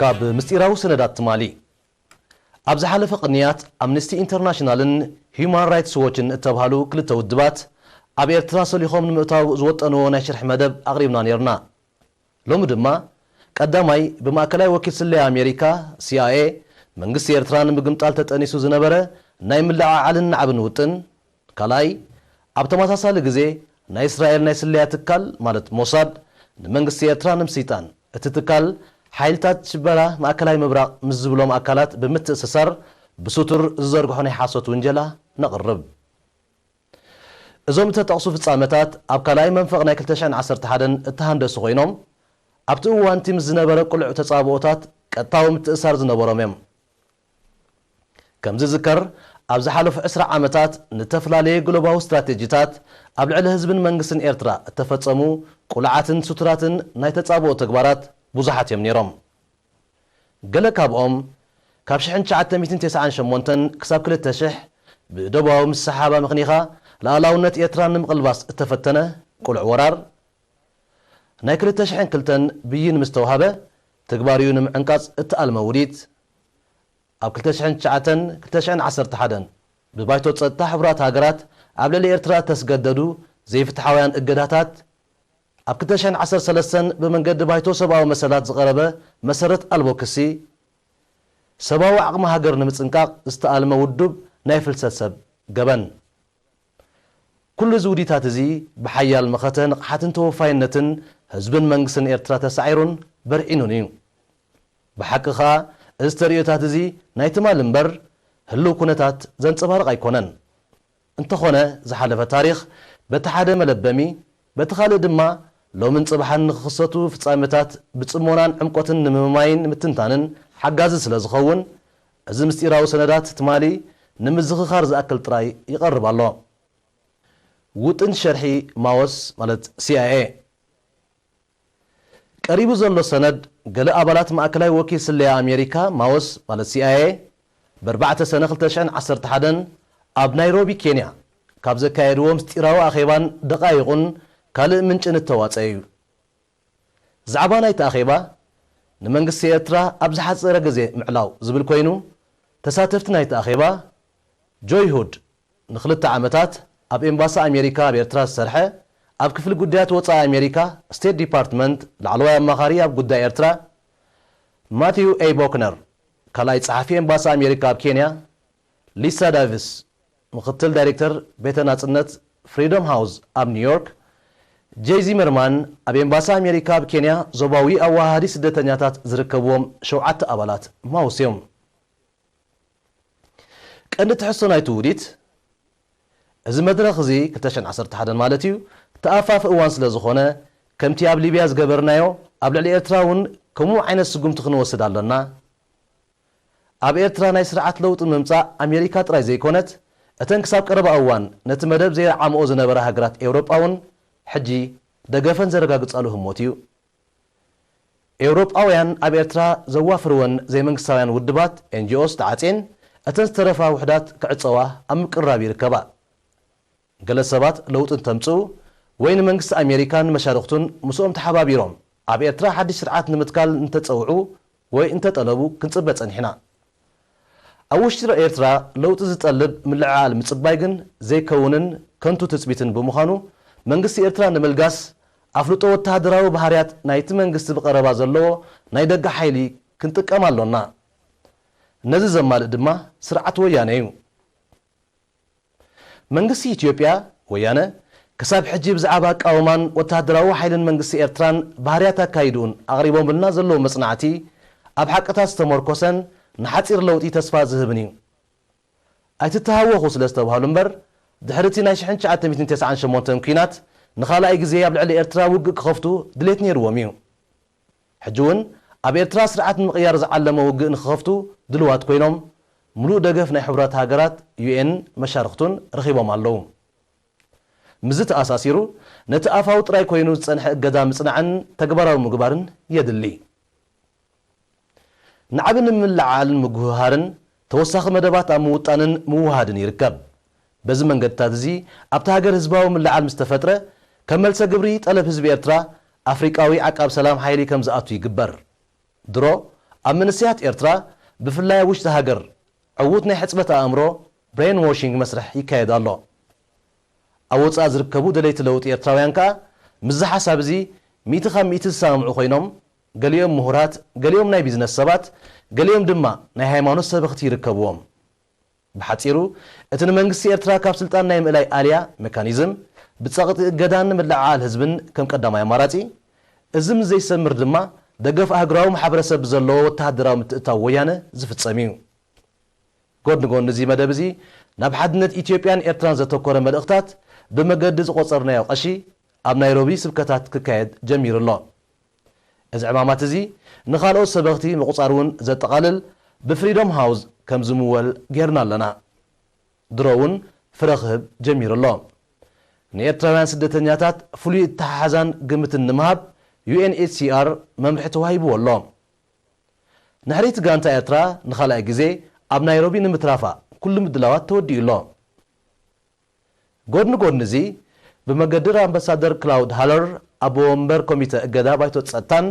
ካብ ምስጢራዊ ሰነዳት ትማሊ። ኣብ ዝሓለፈ ቅንያት ኣምነስቲ ኢንተርናሽናልን ሂዩማን ራይትስ ዎችን እተብሃሉ ክልተ ውድባት ኣብ ኤርትራ ሰሊኾም ንምእታው ዝወጠንዎ ናይ ሽርሒ መደብ ኣቕሪብና ነይርና። ሎሚ ድማ ቀዳማይ ብማእከላይ ወኪል ስለያ ኣሜሪካ፣ ሲኣይኤ፣ መንግስቲ ኤርትራ ንምግምጣል ተጠኒሱ ዝነበረ ናይ ምልዕዓልን ናዕብን ውጥን፣ ካልኣይ ኣብ ተመሳሳሊ ግዜ ናይ እስራኤል ናይ ስለያ ትካል ማለት ሞሳድ ንመንግስቲ ኤርትራ ንምስይጣን እቲ ትካል ሓይልታት ሽበራ ማእከላይ ምብራቕ ምስ ዝብሎም ኣካላት ብምትእስሳር ብስቱር ዝዘርግሖ ናይ ሓሶት ውንጀላ ነቕርብ። እዞም እተጠቕሱ ፍጻመታት ኣብ ካልኣይ መንፈቕ ናይ ክልተ ሽሕን ዓሰርተ ሓደን እተሃንደሱ ኮይኖም ኣብቲ እዋንቲ ምስ ዝነበረ ቅሉዕ ተጻብኦታት ቀጥታዊ ምትእስሳር ዝነበሮም እዮም። ከም ዝዝከር ኣብ ዝሓለፉ ዕስራ ዓመታት ንተፈላለየ ግሎባዊ ስትራቴጂታት ኣብ ልዕሊ ህዝብን መንግስትን ኤርትራ እተፈጸሙ ቅሉዓትን ስቱራትን ናይ ተጻብኦ ተግባራት ብዙሓት እዮም ነይሮም። ገለ ካብኦም ካብ ሽሕን ትሽዓተ ሚእትን ተስዓን ሸሞንተን ክሳብ ክልተ ሽሕ ብደቡባዊ ምስ ሰሓብ ኣመኽኒኻ ሉኣላውነት ኤርትራ ንምቕልባስ እተፈተነ ቅሉዕ ወራር፣ ናይ ክልተ ሽሕን ክልተን ብይን ምስ ተዋህበ ተግባሪኡ ንምዕንቃጽ እተኣልመ ውዲት፣ ኣብ ክልተ ሽሕን ትሽዓተን ክልተ ሽሕን ዓሰርተ ሓደን ብባይቶ ጸጥታ ሕቡራት ሃገራት ኣብ ልዕሊ ኤርትራ እተስገደዱ ዘይፍትሓውያን እገዳታት፣ ኣብ ክልተ ሽሕን ዓሰርተ ሰለስተን ብመንገዲ ባይቶ ሰብኣዊ መሰላት ዝቐረበ መሰረት ኣልቦ ክሲ፣ ሰብኣዊ ዓቕሚ ሃገር ንምጽንቃቕ ዝተኣልመ ውዱብ ናይ ፍልሰት ሰብ ገበን። ኩሉ እዚ ውዲታት እዚ ብሓያል መኸተ ንቕሓትን ተወፋይነትን ህዝብን መንግስትን ኤርትራ ተሳዒሩን በርዒኑን እዩ። ብሓቂ ኸኣ እዚ ተርእዮታት እዚ ናይ ትማሊ እምበር ህልው ኩነታት ዘንጸባርቕ ኣይኮነን። እንተኾነ ዝሓለፈ ታሪኽ በቲ ሓደ መለበሚ፣ በቲ ካልእ ድማ ሎምን ጽባሕን ንኽኽሰቱ ፍጻመታት ብጽሞናን ዕምቆትን ንምምማይን ምትንታንን ሓጋዚ ስለ ዝኸውን፣ እዚ ምስጢራዊ ሰነዳት ትማሊ ንምዝኽኻር ዝኣክል ጥራይ ይቐርብ ኣሎ። ውጥን ሸርሒ ማዎስ ማለት ሲኣይኤ። ቀሪቡ ዘሎ ሰነድ ገለ ኣባላት ማእከላይ ወኪል ስለያ ኣሜሪካ ማዎስ ማለት ሲኣይኤ ብኣርባዕተ ሰነ ክልተ ሽሕን ዓሰርተ ሓደን ኣብ ናይሮቢ ኬንያ ካብ ዘካየድዎ ምስጢራዊ ኣኼባን ደቓይቑን ካልእ ምንጭን እተዋጸ እዩ። ዛዕባ ናይቲ ኣኼባ ንመንግስቲ ኤርትራ ኣብ ዝሓጸረ ግዜ ምዕላው ዝብል ኮይኑ፣ ተሳተፍቲ ናይቲ ኣኼባ ጆይ ሁድ ንኽልተ ዓመታት ኣብ ኤምባሲ ኣሜሪካ ኣብ ኤርትራ ዝሰርሐ፣ ኣብ ክፍሊ ጉዳያት ወጻኢ ኣሜሪካ ስቴት ዲፓርትመንት ላዕለዋይ ኣማኻሪ ኣብ ጉዳይ ኤርትራ፣ ማቲው ኤ ቦክነር ካልኣይ ጸሓፊ ኤምባሲ ኣሜሪካ ኣብ ኬንያ፣ ሊሳ ዳቪስ ምኽትል ዳይሬክተር ቤተ ናጽነት ፍሪደም ሃውስ ኣብ ኒውዮርክ፣ ጄይ ዚመርማን ኣብ ኤምባሲ ኣሜሪካ ኣብ ኬንያ ዞባዊ ኣዋሃዲ ስደተኛታት ዝርከብዎም ሸውዓተ ኣባላት ማውስ እዮም። ቀንዲ ትሕዝቶ ናይቲ ውዲት፣ እዚ መድረኽ እዚ ክልተ ሽሕን ዓሰርተ ሓደን ማለት እዩ፣ ተኣፋፊ እዋን ስለ ዝኾነ፣ ከምቲ ኣብ ሊብያ ዝገበርናዮ ኣብ ልዕሊ ኤርትራ እውን ከምኡ ዓይነት ስጉምቲ ክንወስድ ኣሎና። ኣብ ኤርትራ ናይ ስርዓት ለውጢ ንምምጻእ ኣሜሪካ ጥራይ ዘይኮነት፣ እተን ክሳብ ቀረባ እዋን ነቲ መደብ ዘይረዓምኦ ዝነበራ ሃገራት ኤውሮጳ እውን ሕጂ ደገፈን ዘረጋግጻሉ ህሞት እዩ። ኤውሮጳውያን ኣብ ኤርትራ ዘዋፍርወን ዘይመንግስታውያን ውድባት፣ ኤንጂኦስ፣ ተዓጽየን፣ እተን ዝተረፋ ውሕዳት ክዕጸዋ ኣብ ምቅርራብ ይርከባ። ገለ ሰባት ለውጢ እንተምጽኡ ወይ ንመንግስቲ ኣሜሪካን መሻርኽቱን ምስኦም ተሓባቢሮም ኣብ ኤርትራ ሓድሽ ስርዓት ንምትካል እንተጸውዑ ወይ እንተጠለቡ ክንጽበ ጸኒሕና። ኣብ ውሽጢ ኤርትራ ለውጢ ዝጠልብ ምልዕዓል ምጽባይ ግን ዘይከውንን ከንቱ ትጽቢትን ብምዃኑ፣ መንግስቲ ኤርትራ ንምልጋስ ኣፍልጦ ወተሃደራዊ ባህርያት ናይቲ መንግስቲ ብቐረባ ዘለዎ ናይ ደገ ሓይሊ ክንጥቀም ኣሎና። ነዚ ዘማልእ ድማ ስርዓት ወያነ እዩ። መንግስቲ ኢትዮጵያ፣ ወያነ፣ ክሳብ ሕጂ ብዛዕባ ኣቃውማን ወተሃደራዊ ሓይልን መንግስቲ ኤርትራን ባህርያት ኣካይድኡን ኣቕሪቦምልና ዘለዉ መጽናዕቲ ኣብ ሓቅታት ዝተመርኮሰን ንሓጺር ለውጢ ተስፋ ዝህብን እዩ። ኣይትተሃወኹ ስለ ዝተባህሉ እምበር፣ ድሕሪ እቲ ናይ ሽሕን ትሽዓተ ሚእትን ተስዓን ሸሞንተን ኲናት ንኻልኣይ ግዜ ኣብ ልዕሊ ኤርትራ ውግእ ክኸፍቱ ድሌት ነይርዎም እዩ። ሕጂ እውን ኣብ ኤርትራ ስርዓት ንምቕያር ዝዓለመ ውግእ ንክኸፍቱ ድልዋት ኮይኖም፣ ምሉእ ደገፍ ናይ ሕቡራት ሃገራት፣ ዩኤን፣ መሻርኽቱን ረኺቦም ኣለዉ። ምስዚ ተኣሳሲሩ፣ ነቲ ኣፋዊ ጥራይ ኮይኑ ዝጸንሐ እገዳ ምጽናዕን ተግባራዊ ምግባርን የድሊ። ናዕቢ ንምልዕዓልን ምጉህሃርን ተወሳኺ መደባት ኣብ ምውጣንን ምውሃድን ይርከብ። በዚ መንገድታት እዚ ኣብታ ሃገር ህዝባዊ ምልዕዓል ምስ ተፈጥረ፣ ከም መልሰ ግብሪ ጠለብ ህዝቢ ኤርትራ፣ ኣፍሪቃዊ ዓቃብ ሰላም ሓይሊ ከም ዝኣቱ ይግበር። ድሮ ኣብ መንእሰያት ኤርትራ፣ ብፍላይ ኣብ ውሽጢ ሃገር፣ ዕዉት ናይ ሕጽበት ኣእምሮ፣ ብሬን ዎሺንግ መስርሕ ይካየድ ኣሎ። ኣብ ወጻኢ ዝርከቡ ደለይቲ ለውጢ ኤርትራውያን ከኣ፣ ምስዚ ሓሳብ እዚ ሚእቲ ካብ ሚእቲ ዝሰማምዑ ኮይኖም፣ ገሊኦም ምሁራት፣ ገሊኦም ናይ ቢዝነስ ሰባት፣ ገሊኦም ድማ ናይ ሃይማኖት ሰበኽቲ ይርከብዎም። ብሓጺሩ፣ እቲ ንመንግስቲ ኤርትራ ካብ ስልጣን ናይ ምእላይ ኣልያ፣ መካኒዝም፣ ብጸቕጢ እገዳን ምልዕዓል ህዝብን ከም ቀዳማይ ኣማራጺ፣ እዚ ምስ ዘይሰምር ድማ፣ ደገፍ ኣህጉራዊ ማሕበረሰብ ብዘለዎ ወተሃደራዊ ምትእትታው ወያነ ዝፍጸም እዩ። ጎድንጎኒ እዚ መደብ እዚ፣ ናብ ሓድነት ኢትዮጵያን ኤርትራን ዘተኮረ መልእኽታት ብመገዲ ዝቖጸርናዮ ቀሺ፣ ኣብ ናይሮቢ ስብከታት ክካየድ ጀሚሩ ኣሎ። እዚ ዕማማት እዚ ንኻልኦት ሰበኽቲ ምቑጻር እውን ዘጠቓልል ብፍሪዶም ሃውስ ከም ዝምወል ጌርና ኣለና። ድሮ እውን ፍረ ክህብ ጀሚሩ ኣሎ። ንኤርትራውያን ስደተኛታት ፍሉይ እተሓሓዛን ግምትን ንምሃብ ዩ ኤን ኤች ሲ ኣር መምርሒ ተዋሂብዎ ኣሎ። ንሕሪት ጋንታ ኤርትራ ንኻልኣይ ግዜ ኣብ ናይሮቢ ንምትራፋ ኩሉ ምድላዋት ተወዲኡ ኣሎ። ጎድኒ ጎድኒ እዚ፣ ብመገዲ ኣምባሳደር ክላውድ ሃለር፣ ኣቦ ወንበር ኮሚተ እገዳ ባይቶ ጸጥታን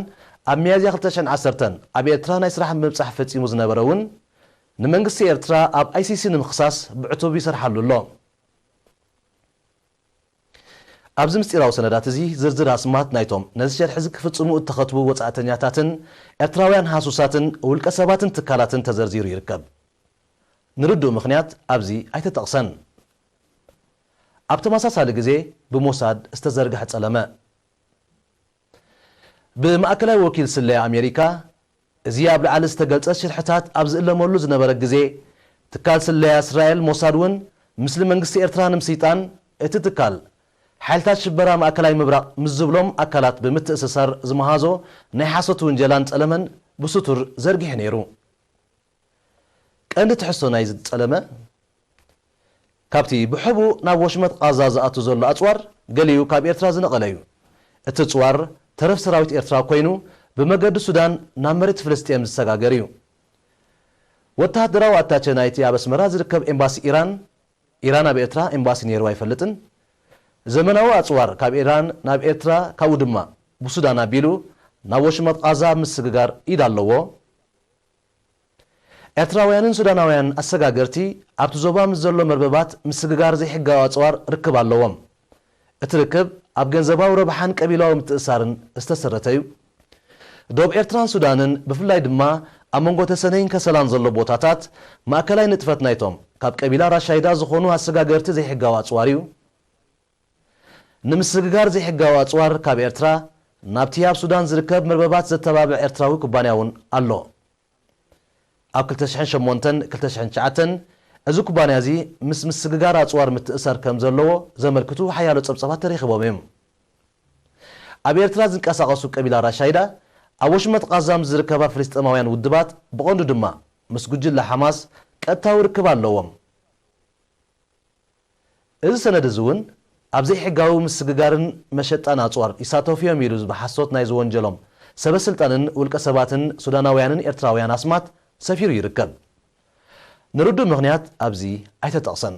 ኣብ ሚያዝያ ክልተ ሽሕን ዓሰርተን ኣብ ኤርትራ ናይ ስራሕ ምብጻሕ ፈጺሙ ዝነበረ እውን፣ ንመንግስቲ ኤርትራ ኣብ ኣይ ሲ ሲ ንምኽሳስ ብዕቱብ ይሰርሓሉ ኣሎ። ኣብዚ ምስጢራዊ ሰነዳት እዚ ዝርዝር ኣስማት ናይቶም ነዚ ሸርሒ እዚ ክፍጽሙ እተኸትቡ ወጻእተኛታትን ኤርትራውያን ሃሱሳትን ውልቀ ሰባትን ትካላትን ተዘርዚሩ ይርከብ። ንርዱእ ምኽንያት ኣብዚ ኣይተጠቕሰን። ኣብ ተመሳሳሊ ግዜ ብሞሳድ ዝተዘርግሐ ጸለመ። ብማእከላይ ወኪል ስለያ ኣሜሪካ፣ እዚ ኣብ ላዕሊ ዝተገልጸ ሽርሕታት ኣብ ዝእለመሉ ዝነበረ ግዜ፣ ትካል ስለያ እስራኤል ሞሳድ እውን ምስሊ መንግስቲ ኤርትራ ንምስይጣን፣ እቲ ትካል ሓይልታት ሽበራ ማእከላይ ምብራቕ ምስ ዝብሎም ኣካላት ብምትእስሳር ዝመሃዞ ናይ ሓሶት ውንጀላን ጸለመን ብስቱር ዘርጊሑ ነይሩ። ቀንዲ ትሕዝቶ ናይዚ ጸለመ፣ ካብቲ ብሕቡእ ናብ ወሽመጥ ቓዛ ዝኣቱ ዘሎ ኣጽዋር፣ ገሊኡ ካብ ኤርትራ ዝነቐለ እዩ። እቲ ኣጽዋር ተረፍ ሰራዊት ኤርትራ ኮይኑ፣ ብመገዲ ሱዳን ናብ መሬት ፍልስጤም ዝሰጋገር እዩ። ወተሃደራዊ ኣታቸ ናይቲ ኣብ ኣስመራ ዝርከብ ኤምባሲ ኢራን፣ ኢራን ኣብ ኤርትራ ኤምባሲ ነይርዋ ኣይፈልጥን፣ ዘመናዊ ኣጽዋር ካብ ኢራን ናብ ኤርትራ፣ ካብኡ ድማ ብሱዳን ኣቢሉ ናብ ወሽመጥ ቓዛ ኣብ ምስግጋር ኢድ ኣለዎ። ኤርትራውያንን ሱዳናውያን ኣሰጋገርቲ ኣብቲ ዞባ ምስ ዘሎ መርበባት ምስግጋር ዘይሕጋዊ ኣጽዋር ርክብ ኣለዎም። እቲ ርክብ ኣብ ገንዘባዊ ረብሓን ቀቢላዊ ምትእስሳርን ዝተሰረተ እዩ። ዶብ ኤርትራን ሱዳንን፣ ብፍላይ ድማ ኣብ መንጎ ተሰነይን ከሰላን ዘሎ ቦታታት፣ ማእከላይ ንጥፈት ናይቶም ካብ ቀቢላ ራሻይዳ ዝኾኑ ኣሰጋገርቲ ዘይሕጋዊ ኣጽዋር እዩ። ንምስግጋር ዘይሕጋዊ ኣጽዋር ካብ ኤርትራ ናብቲ ኣብ ሱዳን ዝርከብ መርበባት ዘተባብዕ ኤርትራዊ ኩባንያ እውን ኣሎ። ኣብ ክልተ ሽሕን ሸሞንተን ክልተ ሽሕን ትሽዓተን እዚ ኩባንያ እዚ ምስ ምስግጋር ኣጽዋር ምትእሳር ከም ዘለዎ ዘመልክቱ ሓያሎ ጸብጻባት ተረኺቦም እዮም። ኣብ ኤርትራ ዝንቀሳቐሱ ቀቢላ ራሻይዳ ኣብ ወሽመጥ ቓዛ ምስ ዝርከባ ፍልስጤማውያን ውድባት፣ ብቐንዱ ድማ ምስ ጉጅለ ሓማስ ቀጥታዊ ርክብ ኣለዎም። እዚ ሰነድ እዚ እውን ኣብ ዘይሕጋዊ ምስግጋርን መሸጣን ኣጽዋር ይሳተፉ እዮም ኢሉ ብሓሶት ናይ ዝወንጀሎም ሰበ ስልጣንን ውልቀ ሰባትን ሱዳናውያንን ኤርትራውያን ኣስማት ሰፊሩ ይርከብ። ንርዱእ ምኽንያት ኣብዚ ኣይተጠቕሰን።